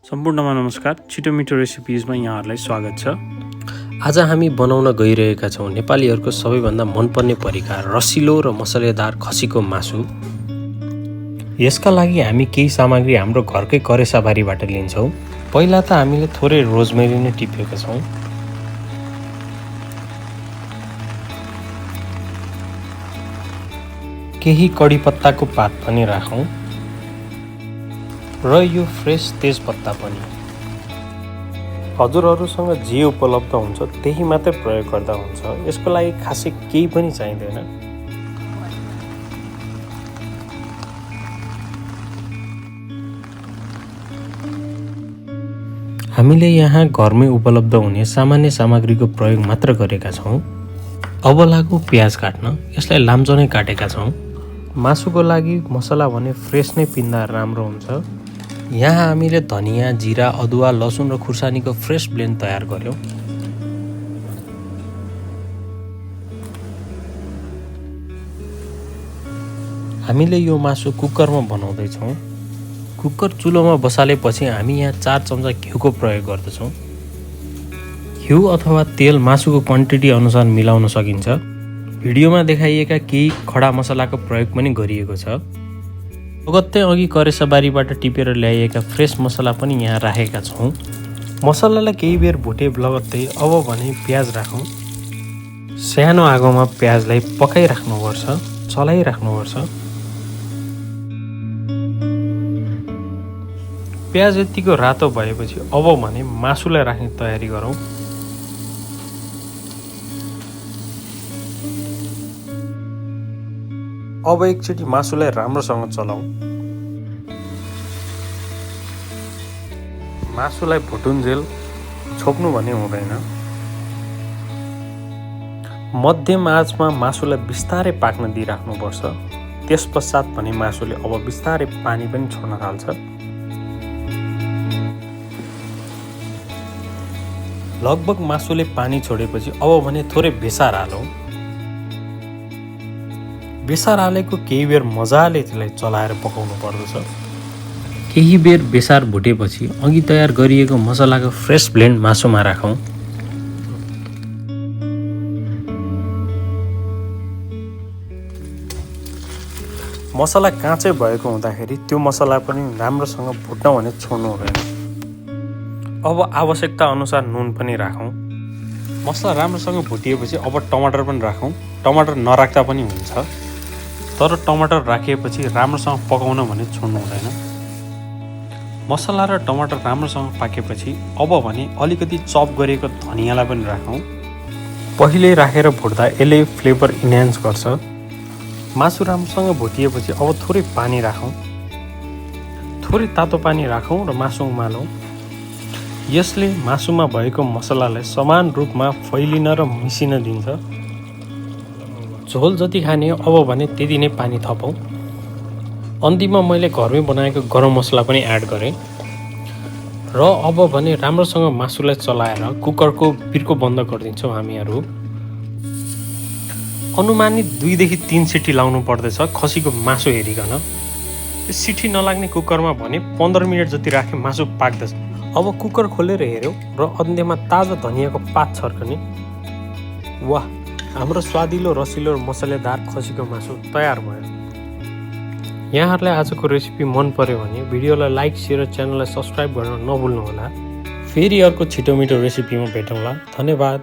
सम्पूर्णमा नमस्कार। छिटो मिठो रेसिपिजमा यहाँहरूलाई स्वागत छ। आज हामी बनाउन गइरहेका छौँ नेपालीहरूको सबैभन्दा मनपर्ने परिकार रसिलो र मसलेदार खसीको मासु। यसका लागि हामी केही सामग्री हाम्रो घरकै करेसाबारीबाट लिन्छौँ। पहिला त हामीले थोरै रोजमेरी नै टिपेका छौँ। केही कडी पत्ताको पात पनि राखौँ र यो फ्रेस तेजपत्ता पनि। हजुरहरूसँग जे उपलब्ध हुन्छ त्यही मात्रै प्रयोग गर्दा हुन्छ। यसको लागि खासै केही पनि चाहिँदैन। हामीले यहाँ घरमै उपलब्ध हुने सामान्य सामग्रीको प्रयोग मात्र गरेका छौँ। अब लागौँ प्याज काट्न। यसलाई लाम्चो नै काटेका छौँ। मासुको लागि मसला भने फ्रेस नै पिन्दा राम्रो हुन्छ। यहाँ हामीले धनियाँ, जिरा, अदुवा, लसुन र खुर्सानीको फ्रेस ब्लेन्ड तयार गर्यौँ। हामीले यो मासु कुकरमा बनाउँदैछौँ। कुकर चुलोमा बसालेपछि हामी यहाँ 4 चम्चा घिउको प्रयोग गर्दछौँ। घिउ अथवा तेल मासुको क्वान्टिटी अनुसार मिलाउन सकिन्छ। भिडियोमा देखाइएका केही खडा मसलाको प्रयोग पनि गरिएको छ। लगत्तै अघि करेसाबारीबाट टिपेर ल्याइएका फ्रेस मसला पनि यहाँ राखेका छौँ। मसलालाई केही बेर भुटे लगत्तै अब भने प्याज राखौँ। सानो आगोमा प्याजलाई पकाइराख्नुपर्छ, चलाइराख्नुपर्छ। प्याज यतिको रातो भएपछि अब भने मासुलाई राख्ने तयारी गरौँ। अब एकचोटि मासुलाई राम्रोसँग चलाऊ। मासुलाई भुटुन्जेल छोप्नु भने हुँदैन। मध्यम आँचमा मासुलाई बिस्तारै पाक्न दिइराख्नुपर्छ। त्यसपश्चात भने मासुले अब बिस्तारै पानी पनि छोड्न थाल्छ। लगभग मासुले पानी छोडेपछि अब भने थोरै बेसार हालौँ। बेसार हालेको केही बेर मजाले त्यसलाई चलाएर पकाउनु पर्दछ। केही बेर बेसार भुटेपछि अघि तयार गरिएको मसलाको फ्रेस ब्लेन्ड मासुमा राखौँ। मसला काँचै भएको हुँदाखेरि त्यो मसला पनि राम्रोसँग भुट्न भने छोड्नु हुँदैन। अब आवश्यकता अनुसार नुन पनि राखौँ। मसला राम्रोसँग भुटिएपछि अब टमाटर पनि राखौँ। टमाटर नराख्दा पनि हुन्छ, तर टमाटर राखिएपछि राम्रोसँग पकाउन भने छोड्नु हुँदैन। मसला र टमाटर राम्रोसँग पाकेपछि अब भने अलिकति चप गरिएको धनियाँलाई पनि राखौँ। पहिले राखेर भुट्दा यसले फ्लेभर इन्हान्स गर्छ। मासु राम्रोसँग भुटिएपछि अब थोरै पानी राखौँ। थोरै तातो पानी राखौँ र मासु उमालौँ। यसले मासुमा भएको मसलालाई समान रूपमा फैलिन र मिसिन दिन्छ। झोल जति खाने अब भने त्यति नै पानी थपौँ। अन्तिममा मैले घरमै बनाएको गरम मसला पनि एड गरेँ र अब भने राम्रोसँग मासुलाई चलाएर कुकरको बिर्को बन्द गरिदिन्छौँ हामीहरू। अनुमानित 2 देखि 3 सिटी लाउनु पर्दछ खसीको मासु हेरिकन। त्यो सिटी नलाग्ने कुकरमा भने 15 मिनट जति राखे मासु पाक्दछ। अब कुकर खोलेर हेऱ्यौँ र अन्त्यमा ताजा धनियाँको पात छर्कने। वाह, हाम्रो स्वादिलो रसिलो र मसलेदार खसीको मासु तयार भयो। यहाँहरूलाई आजको रेसिपी मन पर्यो भने भिडियोलाई लाइक, सेयर र च्यानललाई सब्सक्राइब गर्न नभुल्नुहोला। फेरि अर्को छिटो मिठो रेसिपीमा भेटौँला। धन्यवाद।